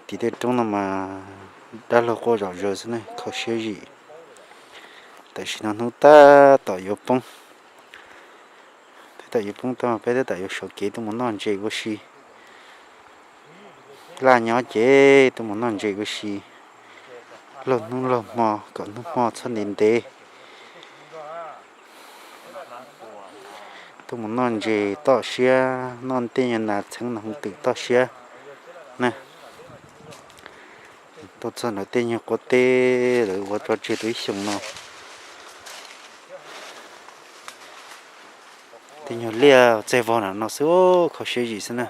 Tim tej roob no mas dab laug quaj zom zaws xwb ne, kho siab zim. Tam sim no hnub tab tom yuav poob, tab tom yuav poob tag, peb tab tom yuav sawv kev tuaj mus noj ntses ua si. Laj nyob ces tuaj mus noj ntses ua si, laug hnub laug hmo kom hnub hmo txhob ntev ntev. Tuaj mus noj ntses toj siab, noj tej nyuag nas txheeb nas hoov twm toj siab na. Tuaj txog ntawm tej nyuag quav teb lawv ua tso tseg tau ib xyoos no. Tej nyuag liaj txaij vog na no xwb, kho siab zim xwb na.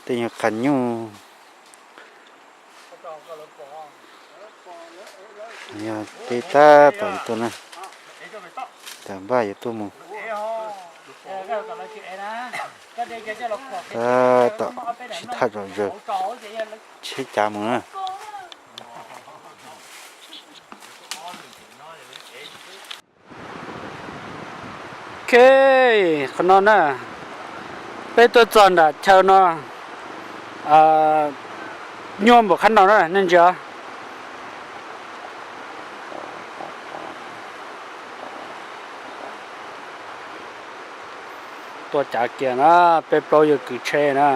Tej nyuag qas nyuj. Yog peb tab tom yuav tuaj na, tas npaj yuav tuaj mus. Tab tom sib tham zom zaws, tsheb cav mus na. Ok, qhov no na, peb tuaj txog nram chaw no, nyuaj npaum qhab no na nej ntsia. Tuaj cav kiag na, peb plaub yawg kwv tsheb na.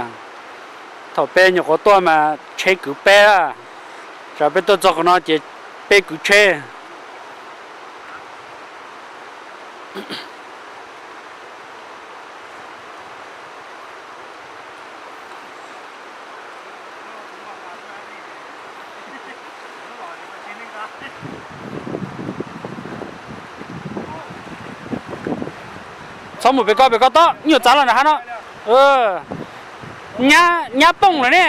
Thaum peb nyuam qhuav tuaj mas tsheb kwv peb, tsam peb tuaj txog qhov no ces peb kwv tsheb. Txhob mus pem ko, pem ko tob nyuag txav los nram hav no. Nyab, nyab pooj lawm ne.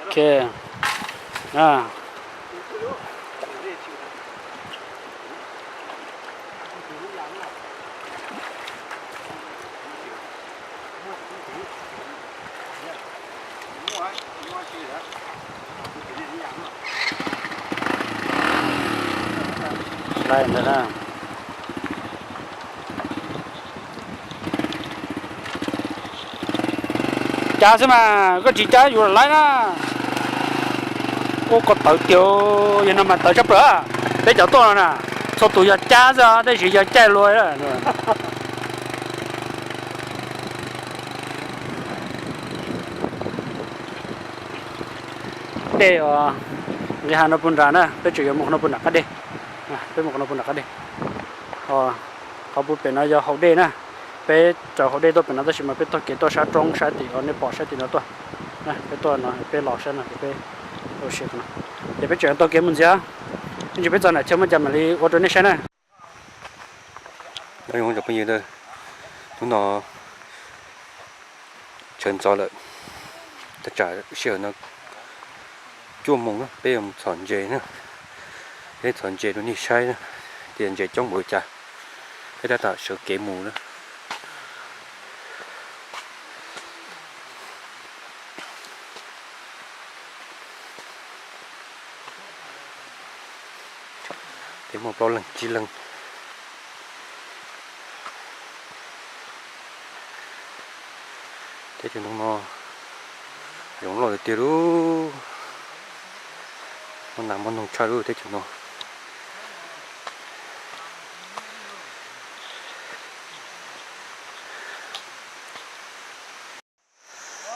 Ok. Lawm ntawd na. Cab xwb mas koj tsis cab yuav lawm na. Ua ko tawv tiag, yog no mas tawv tshaj plaws. Peb cov tuaj no na, txhua tus yog cab xwb tab sis yog caij luag. Dej os, nqis hav no puag nrad na, peb tseem yuav mus qhov no puag nram qab deg. Peb mus qhov no puag nram qab deg. Qhov puag pem no yog haus dej na. Peb raws haus dej tuaj pem no tab sis mas peb taug kev tuaj sab roob sab tim uas nej pom sab tim no tuaj. Peb tuaj no peb los sab no ces peb ua si qhov no, ces peb tseem taug kev mus ntxiv. Ib ntsis peb txog nram chaw muaj cas mam li ua rau nej saib na. Nyob zoo cov phooj ywg, hnub no tshaw ntxov lawm, thaj tsam sij hawm no cuaj moos na, peb yuav mus txhom ntses na, peb txhom ntses rau nej saib na, tias ntses coob npaum li cas, peb tab tom sawv kev mus na. Peb muaj plaub leeg tsib leeg. Teb chaws ntoo no zoov loj tiag tiag lauj. Muaj nas muaj noog tshaj lauj teb chaws no.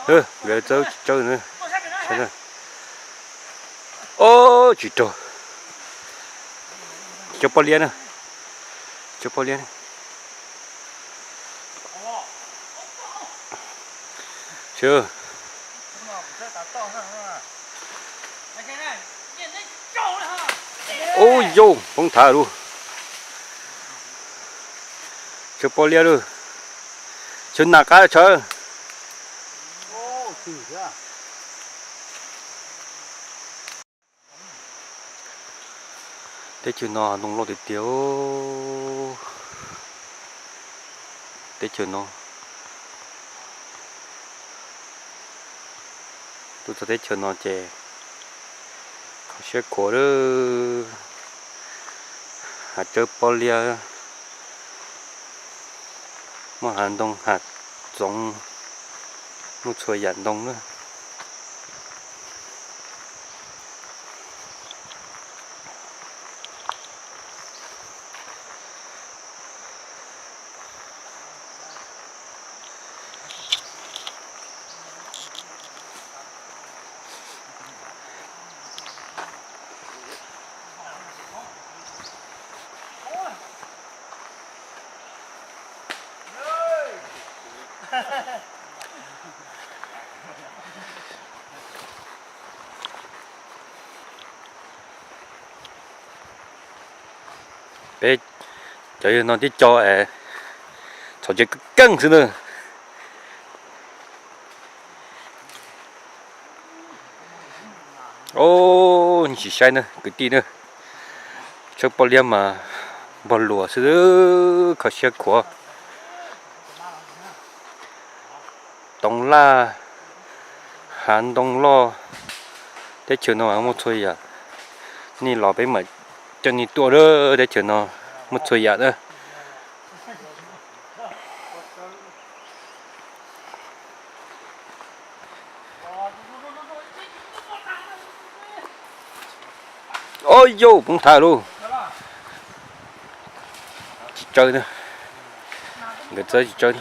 Nkawd txawb tsis tsawb na. Ob, tsis raug. Cov poj liab na. Cov poj liab na. Ub yau, poob thav lauj. Cov poj liab lauj. Cov nas qab tshawv. Teb chaws no ntoo loj tiag tiag. Teb chaws no, tuaj txog teb chaws no ces Siab khuav lawm, hav tsawb pob liab, muaj hav ntoo hav txoov, muaj txhua yam ntoo na. Peb cov yawg no tib co es txhom ntses keej xwb na. Os, sim saib na kwv tij na, tsawb pob liab mas npog luas xwb, kho siab khuav. Toov laj, hav ntoo loj, teb chaws no muaj txhua yam. Nej los peb mam coj nej tuaj, teb chaws no muaj txhua yam na. Os yau, poob thav lauj. Tsis tsawb, nkawd txawb tsis tsawb.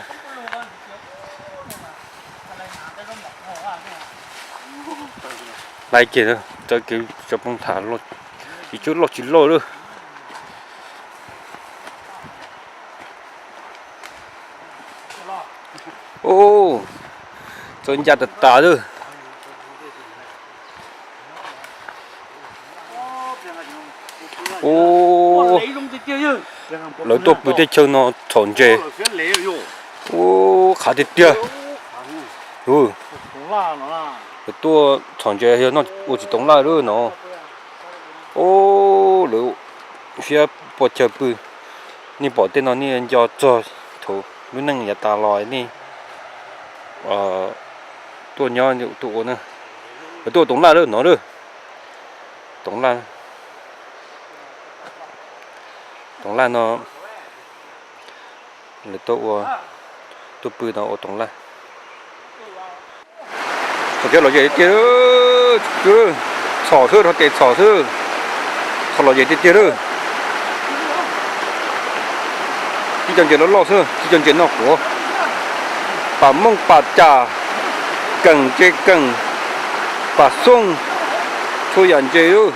Laib kiag, tsawb kev tsis poob thav, tsis tsawb loj tsis loj lawm. Ub, txawb ncaj tas tas lawm. Ub, lawv tuaj pw teb chaws no txhom ntses. Ub, qhav tiag tiag. Lawv tuaj txhom ntses yog noj ua tsis toov laj lawm no. Ub, lawv fiab pua chaw pw. Nej pom tej no nej nco txog thaum lub neej yav tas los nej tuaj nyob tuaj ua na. Lawv tuaj ua toov laj lawm no lawm. Toov laj, toov laj no lawv tuaj ua, tuaj pw no ua toov laj. Txhom kiag lom zem tiag tiag, txhom xwb, rho tes txhom xwb, txhom lom zem tiag tiag lawm. Tib co ntses loj loj xwb, tib co ntses noj quav, pam mooj pam cas, keem ntses keem, pam xooj, txhua yam ntses lawm.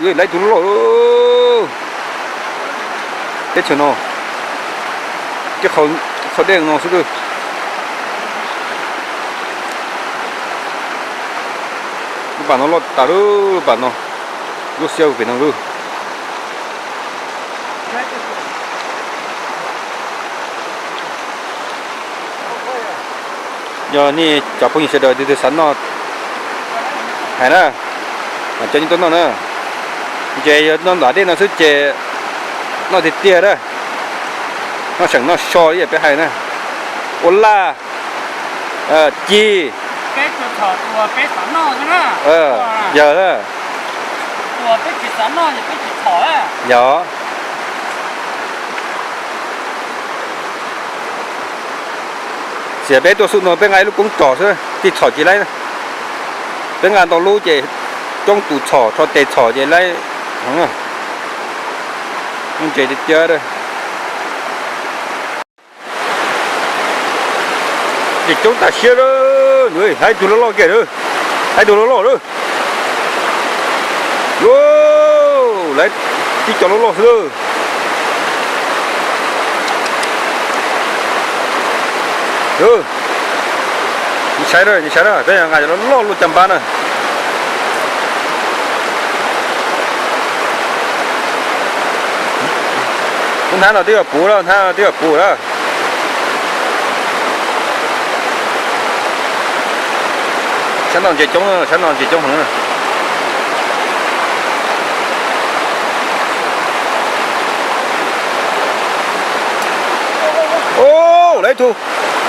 Yuav laib tus loj loj. Teb chaws no, tib qho dej no xwb. Lub pas no loj tas lub pas no, lub xiab pem no lawm. Yog nej cov phooj ywg sawv daws tus twg xav noj hais na, mam coj nej tuaj noj na. Ntses yog noj nram dej no xwb ces noj tiag tiag na. Noj seem noj so li peb hais na. Ua laj, ci, yog, yog. Txiv peb tuaj xub no peb nqa ib lub koob txhom xwb, tsis txhom tsis laib. Peb nqa ntau lub ces coob tus txhom, rho tes txhom ces laib. Ntses tiag tiag. Ces coob tas siab lawm, laib tus loj loj kiag lawm, laib tus loj loj lawm. Laib tib co loj loj xwb lawm. Saib, saib, peb nqa cov loj loj luaj cas npab na. Lub hnab no twb yog puv lawm, hnab no twb yog puv lawm. Sab no ntses coob, sab no ntses coob heev. Ub, lawv ib tug,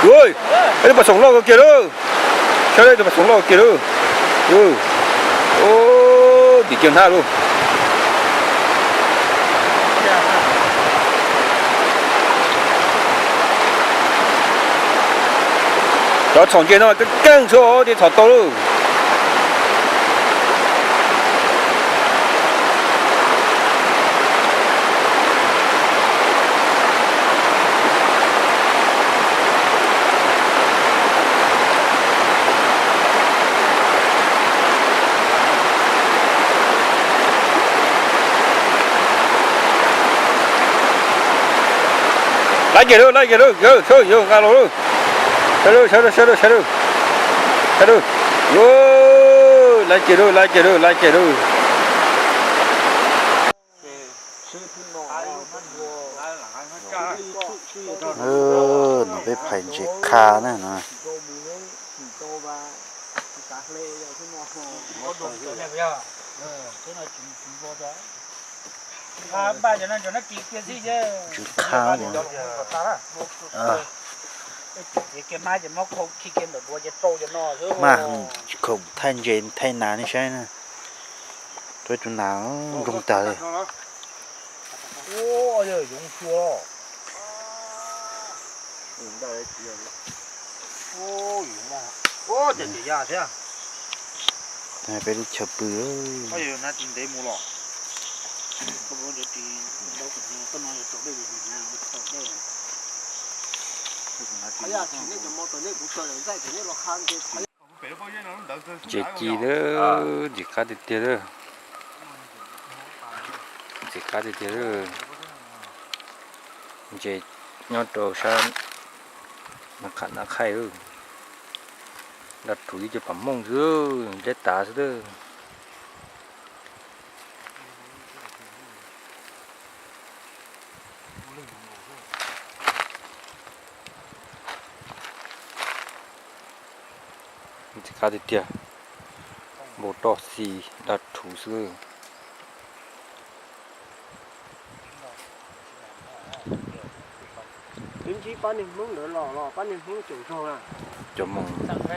ub, ib tug pas xoom loj kawg kiag lawm. Saib, ib tug pas xoom loj kawg kiag lawm. Tim kiag hnab lauj. Cov txhaum ntses no keej keej xwb os, ces txhaum tau lauj. Laib ces lauj, laib ces lauj, yawg, yawg nqa los lauj. Saib lauj, saib lauj, saib lauj, saib lauj, saib lauj. Laib ces lauj, laib ces lauj, laib ces lauj. No peb phais ntses qha na no. Ntses qha. Mas khoom thaij ntses thaij nas nej saib na. Rau tus nas nkoog tag li. Peb lub chaw pw. Ntses ci lawm, ntxim qab tiag tiag lawm. Ntxim qab tiag tiag lawm. Ntses nyob rau sab Nab Qham Nab Khaij, Dab Rhuv ib co pam mooj xwb, deb tas xwb. Ntxim qab tiag tiag, npau roj xis Dab Rhuv xwb. Cov moos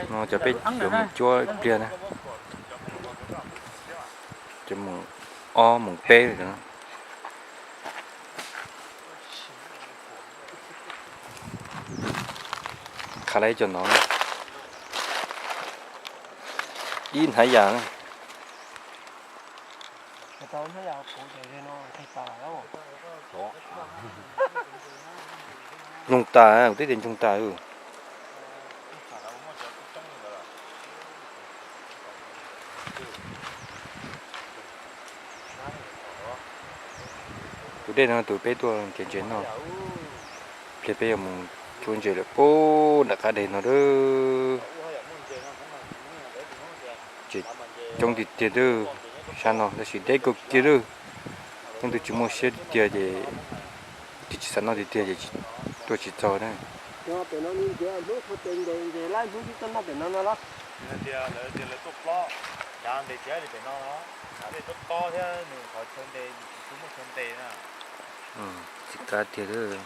no cov peb cov moos cuab ib pliag na. Cov moos ob moos peb no. Khav lawm ib co no, ib hnab yas. Ntsoog tas, kuv twb tias ntsoog tas. Tus dej no tus peb tuaj nrhiav ntses noj. Pliag peb yuav mus cuab ntses lawm pub nram qab deg no lawm. Ces coob tiag tiag lawm, sab no tab sis deb kawg kiag lawm. Leej twg tsis muaj siab tiag tiag ces twb tsis xav noj tiag tiag ces tuaj tsis txog na. Txim qab tiag lawm.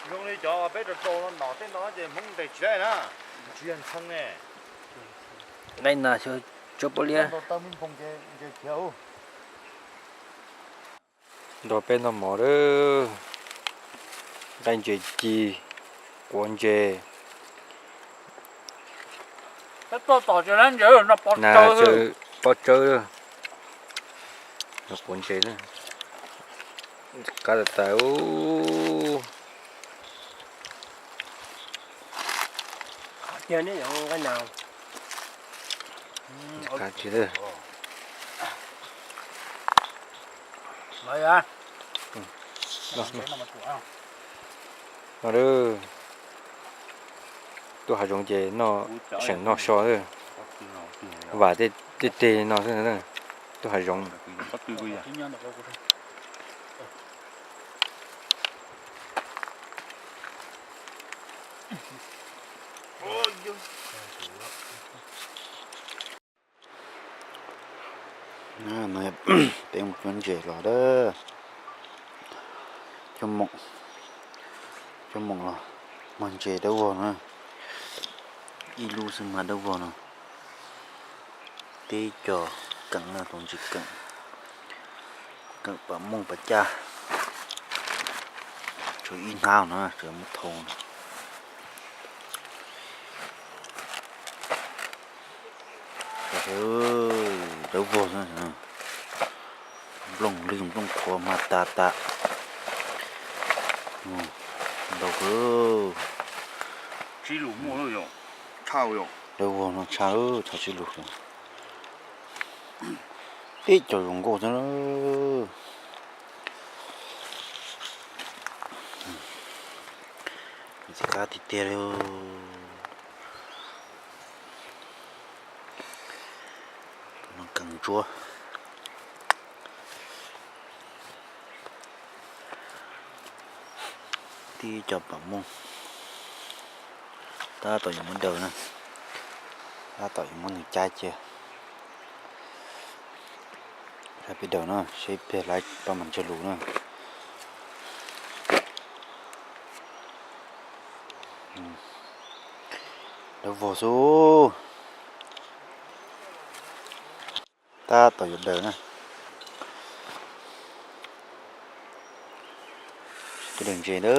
Zoo li cov peb rau rau no nom tej no ces Hmoob ntes tsis laib na, tsis yog ntxhee ne. Laib nas xyov tsuab pob liab. Nrog peb noj mov lawm, nqaij ntses ci, quav ntses. Nas pob tsawb, quav ntses, qab tas tas. No, tuaj hav zoov ces noj, seem noj so, vam tej teg no xwb. Tuaj hav zoov. Peb mus cuab ntses los lawm. Cuab moom los mag ntses dawb vog na. Ib lub xwb mag dawb vog no. Tib co keem no, tus ntsis keem, keem pam mooj pam caj, tshuav ib hnab no tseem muab thau no. Dawb vog, nplooj lwg nplooj qhuav mas tas tas. Ntau kawg. Dawb vog no tshaj, tshaj sib lug. Tib co zoo nkauj xwb. Txiv qab tiag tiag li. Tus no keem ntsuab. Tib co pam mooj. Tab tom yuav muab daws na. Tab tom yuav muab nws cab cia. Cab peb daws na, seb pliag lawv tau mas ntseg lus na. Dawb vog xwb. Tab tom yuav daws na. Cov daws ntses ntawd.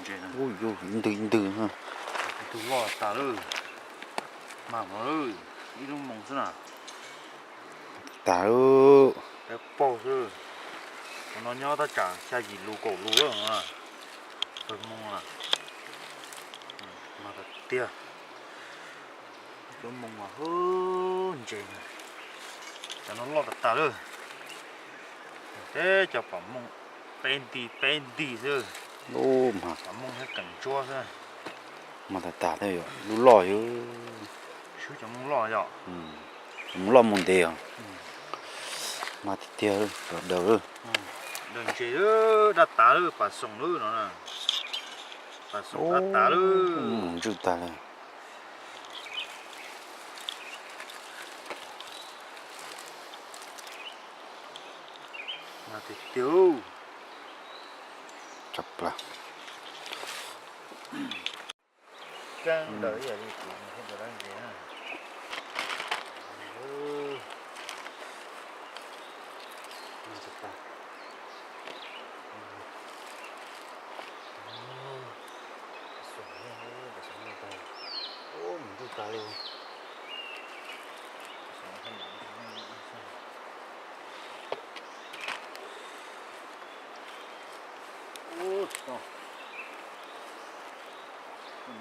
Ntses na. Ub, ib ntws ib ntws. Tus loj tas lawm. Mas no, ib lub moos xwb na. Tas lawm. Peb paug xwb. Tus no nyob tab tsam xya yim lus kaum lus lawm. Pawg moos na. Mas tiag tiag. Cov moos mas hwv ntses na. Cov no loj tas tas lawm. Teb cov pam mooj peb nti peb nti xwb. Pam mooj thiab keem ntsuab xwb. Mas tas tas thiab yom, lub loj yom. Swb cov mooj loj yom. Mooj loj mooj ntev os. Mas tiag tiag, daws lawm. Daws ntses lawm, daj tas lawm, pas xoom lawm no na. Pas xoom daj tas lawm. Ntswj tas li. Mas tiag tiag. Tshaj plaws. Kab ntawd ib yam li kuv mus thiab tus dab ntses na. Mus ntuj tas li. Ub, tsis tau.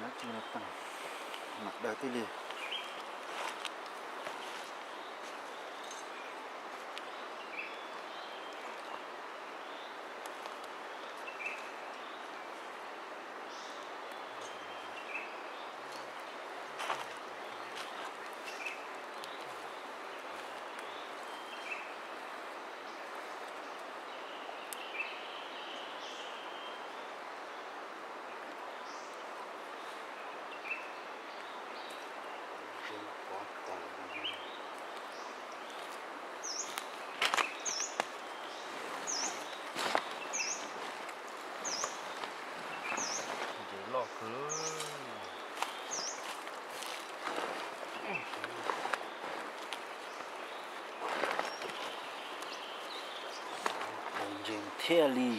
Nab tsi no tag, mam daws tij li. Ntses loj kawg. Ntses thiaj li.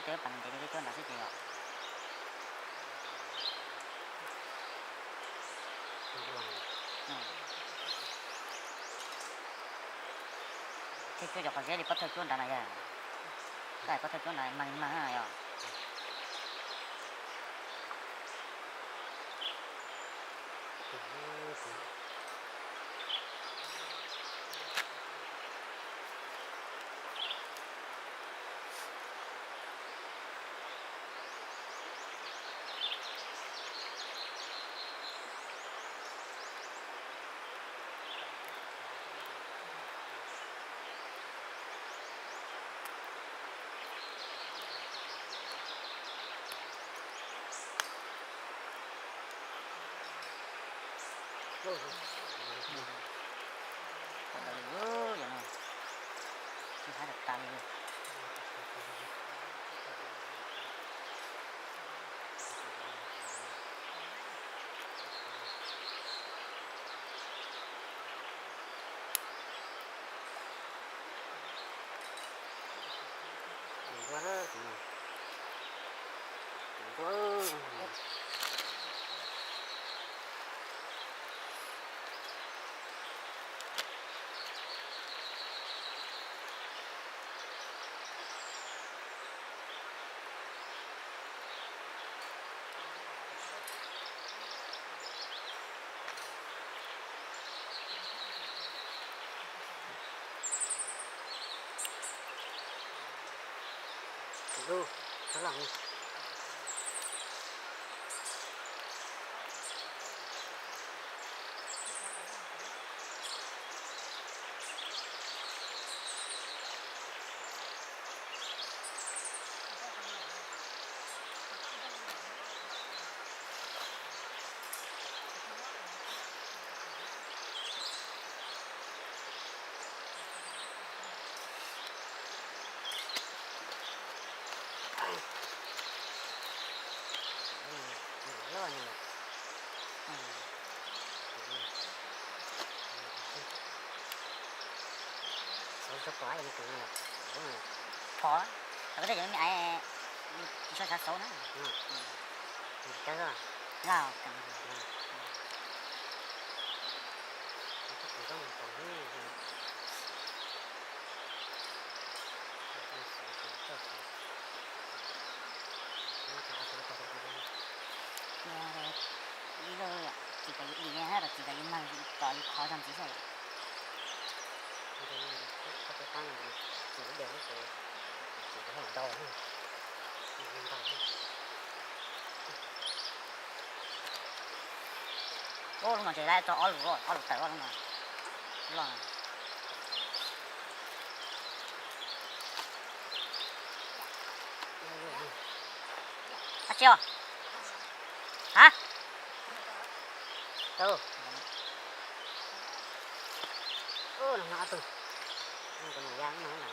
Peb pas ntev li peb cuab nrad xwb ces yog. Thiab cuab cov qhov zeb li pob thawj cuab nrad no yog. Koj pob thawj cuab nrad mag li mag yog. Thov, tau koj tej cov me aiv, tsis tshua xav xauv na. Laj. Ib lub tsis kom yus dim, tsis kom yus mag, kom yus khov zog ntxiv xwb. Ub, lub no ces lawv tso ob lus, ob lus tawm lub no. Lub no. Ab tsi os. Ha. Ub, no ob tug. Ub, no ya no na.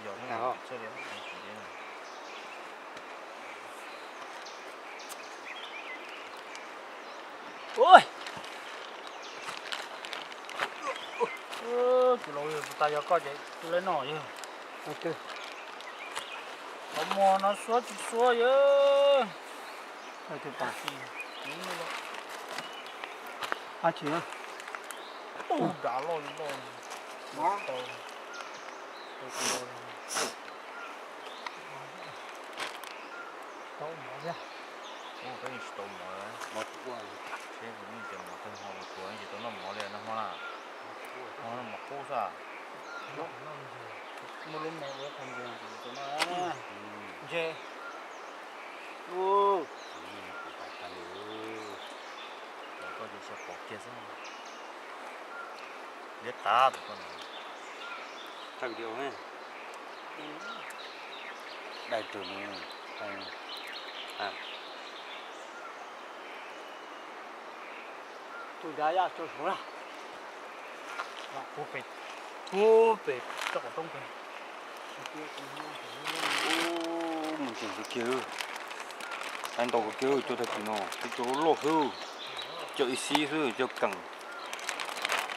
Ua, tus laus yog tus tas yog koj ces tus leb no yog. Qhov muag no suab tsis suab yog. Tus pas, tus dav loj loj. Tau mov thiab. Ub, peb yeej tsis tau mov, seb kuv yeej tias mov tag nrho kuv tuav yeej tsis tau noj mov li nag hmo na. Hmo no mov qub xwb. Muaj lub me ua qhov ntses kuv tau noj. Ntses. Ub, kuv tas tas li. Los koj ces xyaw pov kiag xwb. Liab tas tus koj no. Thaj video ne. Dai rau no. Tus dav yaj tso suav na. Ub pem, ub pem toj qhov roob pem. Mus ntseeg kawg kiag, hais ntau kawg kiag, cua tag kis no, cua loj xwb, cua ib xib xwb, cua keem,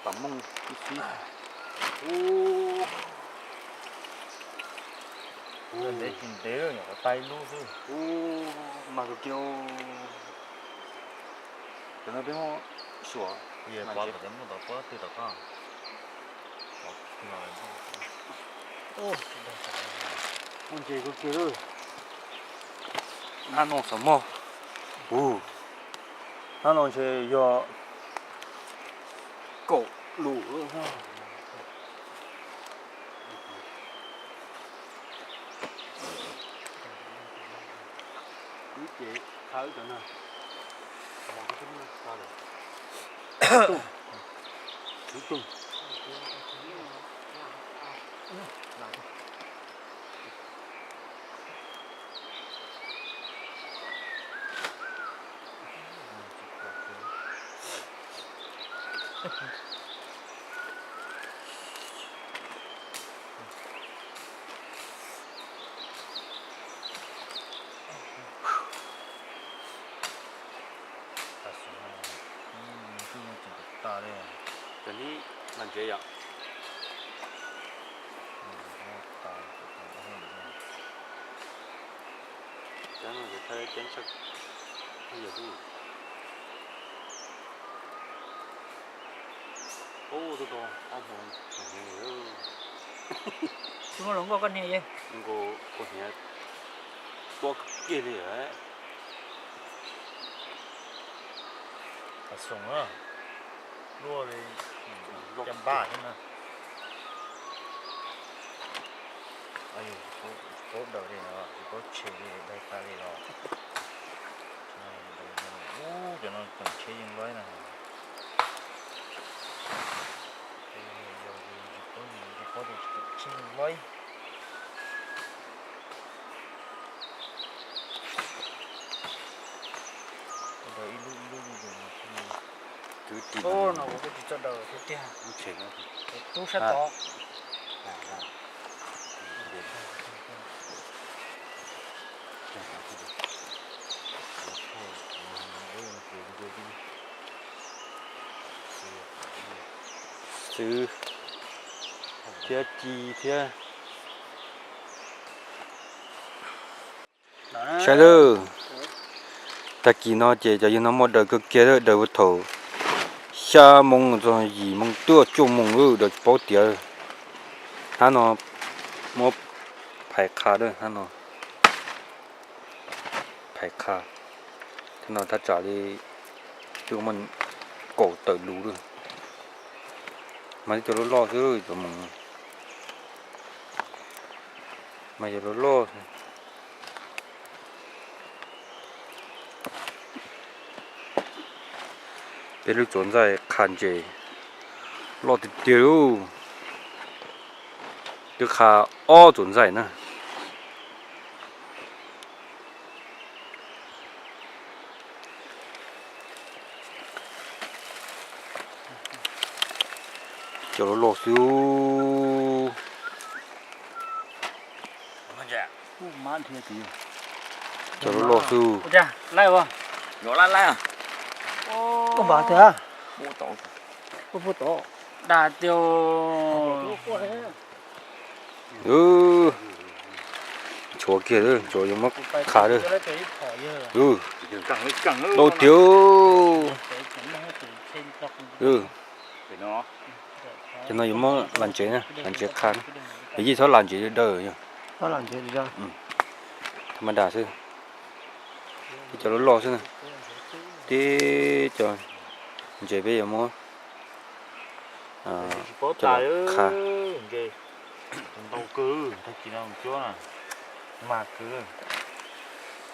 pam mooj ib xib. Ub, ntev tsis ntev, nyuam qhuav tag ib lub xwb. Ub, mag kawg kiag. Cov no peb muab suam, pov kom cov muaj tau pob twg rau koj. Muaj ntses kawg kiag lawm. Hnab no xav mog. Ub, hnab no ntshe yog kaum lus. Wb ces qha wb cov no. Xyov, twb tsis tas li. Cov neb mas ntsev yom. Cov no ces thaj ceb tshaj, yog tub. Ub, tub tau ob hmo, tsis muaj hluas nkauj koj hnia yeej. Hluas nkauj kuv hnia tuab kiag li lawm. Hav xoom na, luaj li caj npab xwb na. Tsis paub daws li no, tsis paub tshem li, daig tas li los. Ub, cov no tseem tsheb yeej loj na. Yog tsis paub, tsis paub tias tseem tsheb yeej loj. Daws ib lub ib lub li. Ub, no kuv kuj tsis txawj daws thiab tiag. Kuv rub sab tod. Xwb thiab ci thiab. Saib lawm, tag kis no ces cov yawg no muaj daws kawg kiag, daws ua thaum xya moo txog yim moo twb cuaj moo lawm, daws tsis paub tiav. Hnab no muab phais qha, hnab no phais qha. Hnab no thaj tsam li twb muaj kaum tawm lus lawm. Mas cov loj loj xwb cov moo, mas cov loj loj. Peb lub tsuav ntxaij qha ntses loj tiag tiag lauj. Twb qha ob tsuav ntxaij na. Cov loj loj xwb. Cov loj loj xwb. Yuav laj laj. Ua npav tiag. Ua pub tod. Dag tiag. Nchuav kiag, nchuav yuav muab kha lawm. Loj tiag. Cov no yuav muab las ntsev, las ntsev kha. Yog yij txhob las ntsev dawb yog. Tha ma das xwb. Tib cov loj loj xwb na. Tib cov ntses peb yuav muab kha.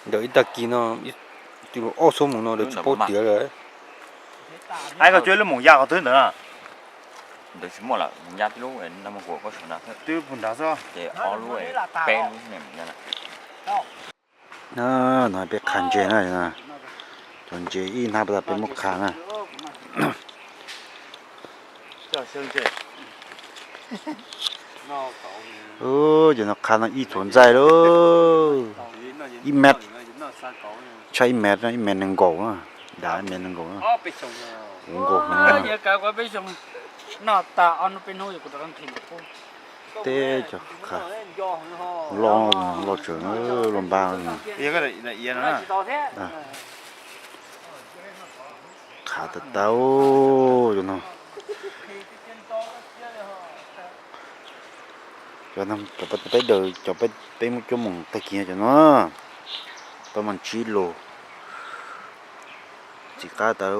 Ntawm ib tag kis no, ob xuab moos no lawv tsis paub tiav lawm. Koj cuab lub moos ya qhov twg ntawd na? Ntawd tsis muaj lawm, moos ya tib lub, twb pug nrad xwb. Ces ob lub, peb lub ne moos ya lawm. No peb kha ntses na, cov ntses ib hnab pas tas peb muab kha na. Cov no kha no ib txhuav ntxaij lauj. Ib mev, tshaj ib mev, ib mev nees nkaum, dav ib mev nees nkaum, kuv nkaus no. Teb cov kha loj, loj tsawv, loj npab. Kha tas tas cov no. Cov peb daws, cov peb muab cuab moos tag kis cov no, peb mas ntsib lus txiv qab tas.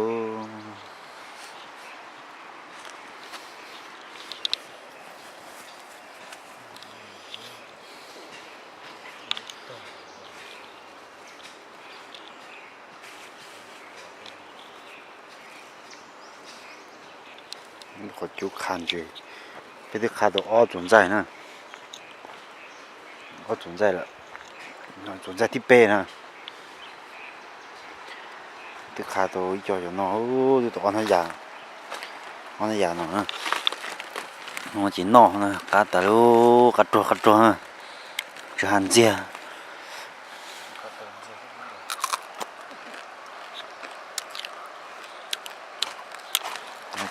Qhov cub kha ntses, peb twb kha tau ob txuas ntxaij na, ob txuas ntxaij lawm, txuas ntxaij thib peb na. Twb kha tau ib co cov no, twb tau ob hnab yas, ob hnab yas no na. Ces noj na, qab tas lub qab ruag qab ruag na, tsis hais ntxiag.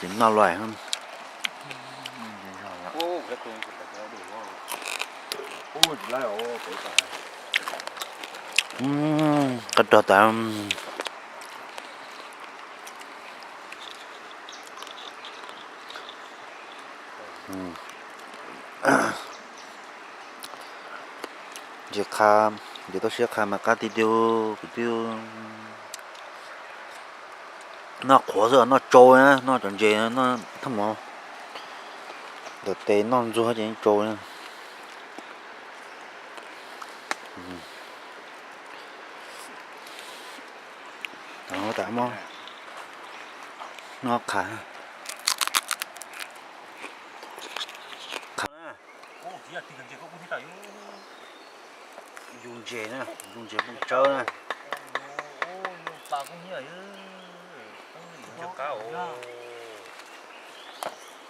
Ces noj lawm. Qab ruag tas. Ntses qha, ntses toj siab qha mas qab tiag tiag, kuv twb noj qhuav xwb, noj tsau na, noj cov ntses noj thaj mov, ntawm tes noj ntxuag ces tsau na. Noj qha. Yus ntses na, yus ntses nplooj tsawb na.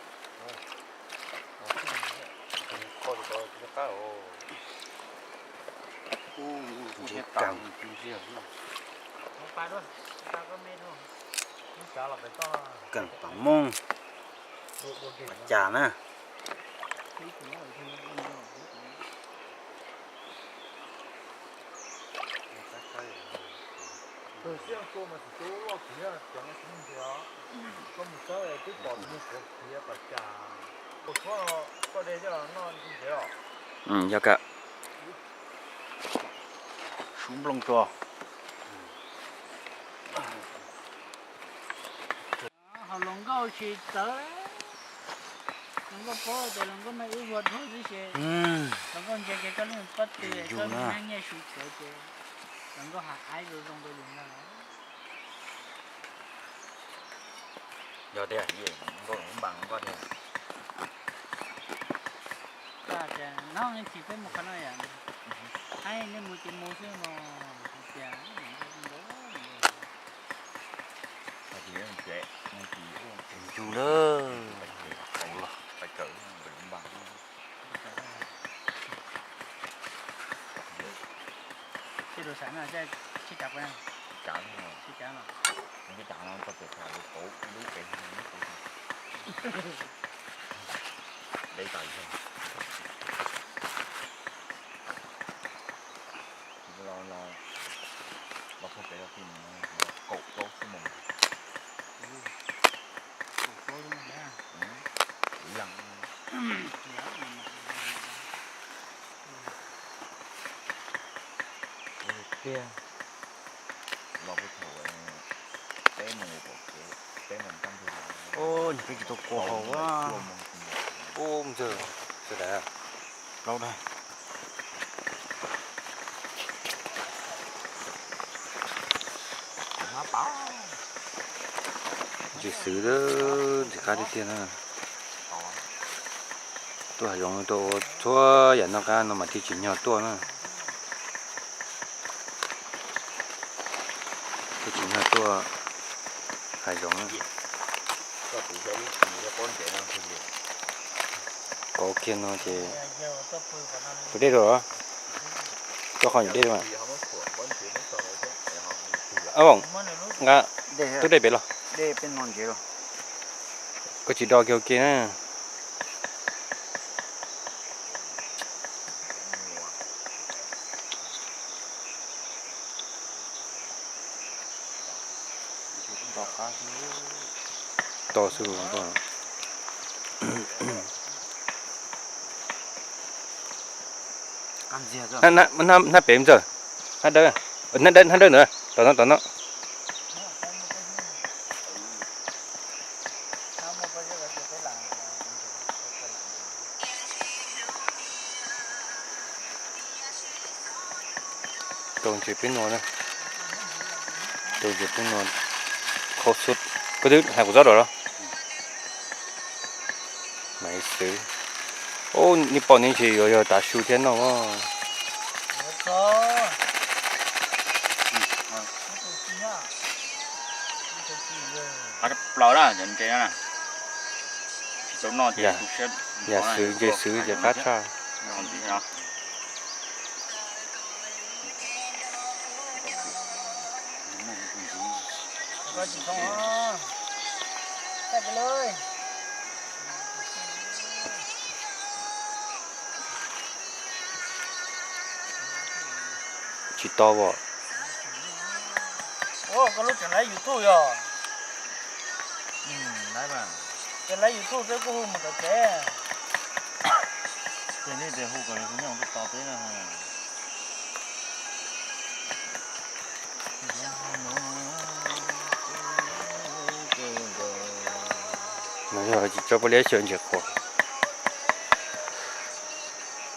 Ntses kas, kas pam mooj, cas na. Yog ka, sub nplooj tso. Hauv hluas nkauj tsis txawv, hluas nkauj paub tias hluas nkauj no ib vuag dhau xwb ces hluas nkauj ntsia ces koj yeej paub tias koj nyiam su txawv ces hluas nkauj hais zoo zoo rau yus ntag. Yog tias nkauj npam nkauj tias Koj tias no chim peb mus qhov no yom, haib nej mus ces mus xwb mog, tias ncu na. Sib cav no, sib cav no, tau pem lub kauv, lub pem lub kauv, deb tas zog. Los, los, los puag pem los tim no, kaum plaub xuab moos. Tiag. Los puag thaum peb moos, peb moos kaj ntug. Ub, nws peb tsis tau kua hau a. Ub, ntxawg, plaub dag. Ntses xwb, ntses qab tiag tiag na. Tuaj hav zoov tuaj ua txhua yam noj qab no mas thiaj tsim nyog tuaj na. Thiaj tsim nyog tuaj hav zoov na. Kauv kiag no ces, tus dej rau los? Tuaj qhov nyuam dej rau mas. Ab, nqa tub dej pem los. Koj tsis do kiag ua ke na. To xwb. Hnab pem ntxawg, hnab dawb, hnab dawb, hnab dawb ntawd, tom no, tom no. Rau ntses peb nua na. Rau ntses peb nua. Khau xub, koj twb hais kuv txob dua los? Maiv xwb. Ub, nej pom ne ntses yuav yog tav su thiab no. Plaws na, ntses no. Yam xwb, ntses xwb ces qab tshaj. Tsis tau os. Koj lub tseem laib YouTube yog? Tseem laib YouTube peb kuj hu mus tom tsev. Ces nej tias hu kom lawv hu nyob tus tos peb na. No yog tsis tso poj liab xyaw ntses qhuav.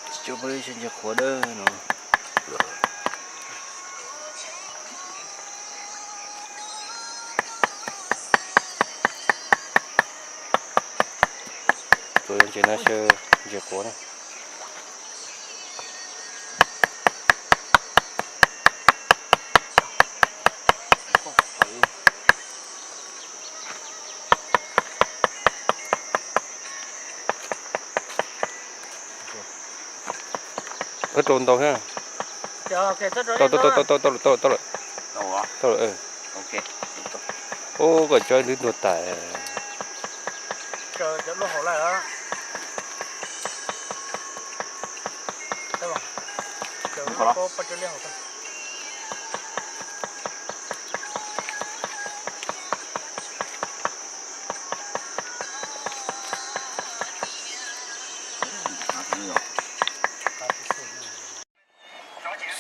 Tsis tso poj liab xyaw ntses qhuav dawb no. Tsuas yog ntses no xyaw ntses qhuav na. Ua rau ntau thiab. Tau, tau, tau, tau, tau lawm, tau lawm, tau lawm. Ub, koj tso ib lub ntuag tas.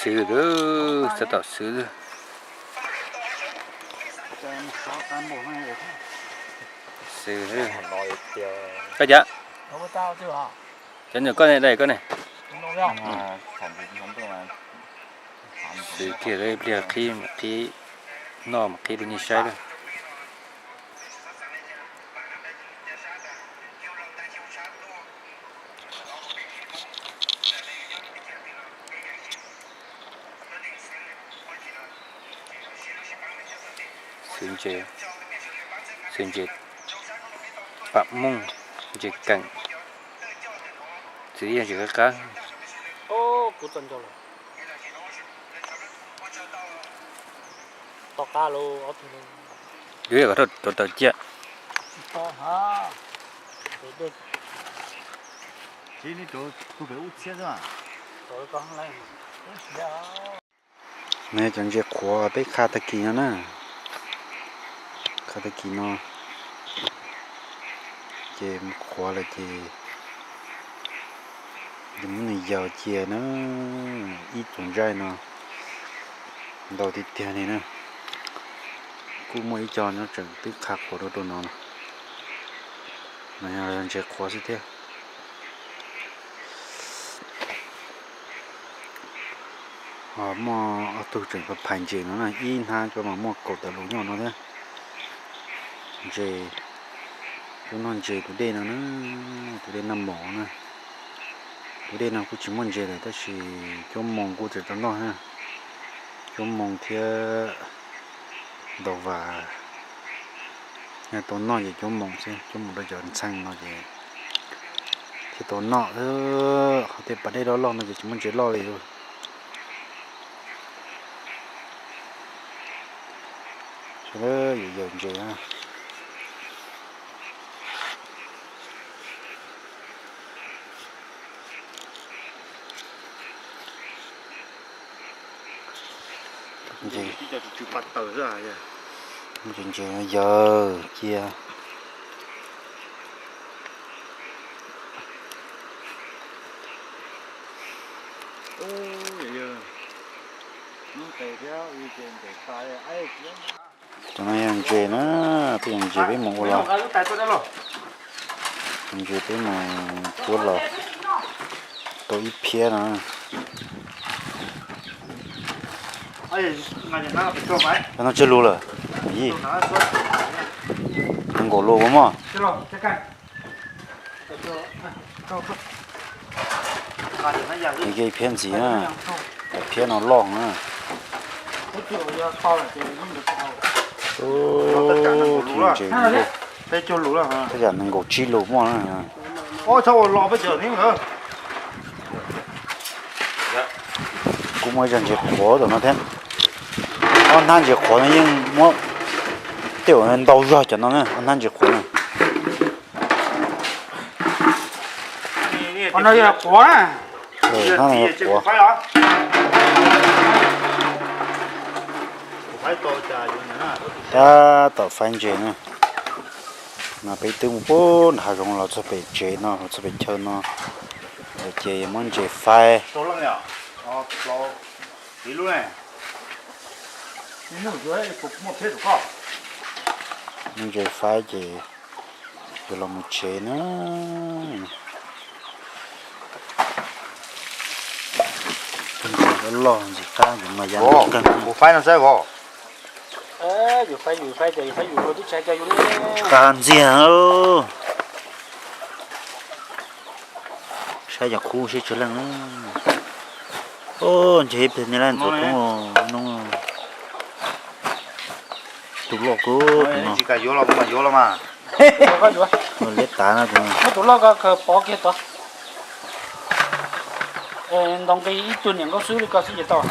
Xwb, xav tom xwb. Xwb, koj cav, cov nyuam koj ne, dai koj ne. Xwb kiag, ib pliag qhib, qhib noj mas qhib rau nej saib lawm. Xwb ntses, xwb ntses pam mooj, ntses keem, xwb yog ntses qab qab. Kuv txo nco lawm. Yuav kom rau tawm ciaj. No cov ntses qhuav peb qha tag kis no na. Qha tag kis no ces qhuav lawm ces muab nws yaws cia na. Ib tug ntsaij no ntau tiag tiag li na. Kuj muaj ib co nyob tseem twb qha qhuav rau rau no. No yog ntses qhuav xwb thiab. Ho muaj ob tug tseem phais ntses no na, ib hnab cov mas muaj kaum tawm lus nyob no thiab. Ntses, tuaj noj ntses tus dej no na, tus dej noj mov na. Tus dej no kuj tsis muaj ntses lawm tab sis cuab moos kuj tseem tau noj na. Cuab moos thiab ntau vas, yog tau noj ces cuab moos xwb, cuab moos rau cov ntxhee no ces thiaj tau noj. Qhov tej pas dej loj loj no ces tsis muaj ntses loj li. Sawv daws yuav yaws ntses na. Ntses, ntses, ntses yaws cia. Cov no yog ntses na, peb yog ntses peb mus ua los. Ntses peb mus cuab los tau ib phiab no. Cov no tsawg lus lawm? Nees nkaum lus puas muaj? Nws cia ib phiab ntxiv na, phiab no loj na. Ub, ntses, tej yam nees nkaum tsib lus muaj na. Kuj muaj ib zag ntses qhuav tom no thiab. Ob hnab ntses qhuav no yeej muab tej ntau zog cov no na, ob hnab ntses qhuav no. Tab tom faib ntses na. No peb twb mus puag nram hav zoov los txog pem tsev no, los txog pem chaw no, ces muab ntses faib. Muab ntses faib ces yuav los mus tsev na. Ntses loj loj ntxim qab, yus mas ya kawg. Qab ntxiag. Saib cov khub sib tsawg leej. Ub, ntses ib pliag ni lawm ntxuav koob no. Tus loj kawg no. Liab tav no tus. Muab tus loj ko khaws pov kiag tod. Ntaus nqi ib tug niam nkauj xwb li ko xwb ces tau.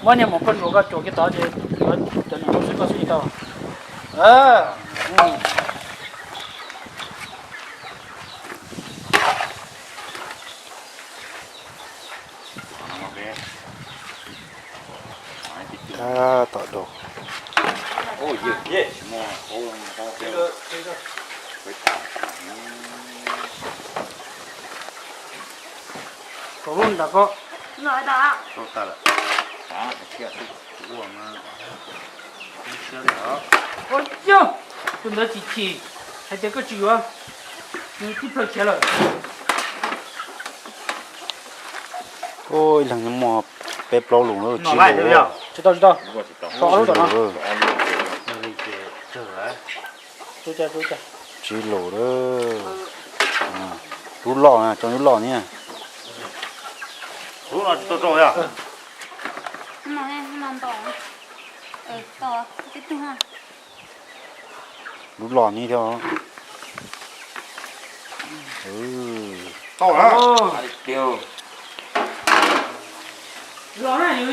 Muab niag maum poj ntsuam ko tsuam kiag tod ces cov niam nkauj xwb ko xwb ces tau. Tab tom dua. Kaus lub nram ko. Ua, tus ntawd chim chim hais tias koj tsis yuav, nws tib plhaw khiav lawm. Ib leeg muaj peb plaub lus lawm, tsib lus. Tsis tau, tsis tau. Tsib lus lawm. Lub loj na, coj lub loj ni. Lub loj ni thiab. Los na, yus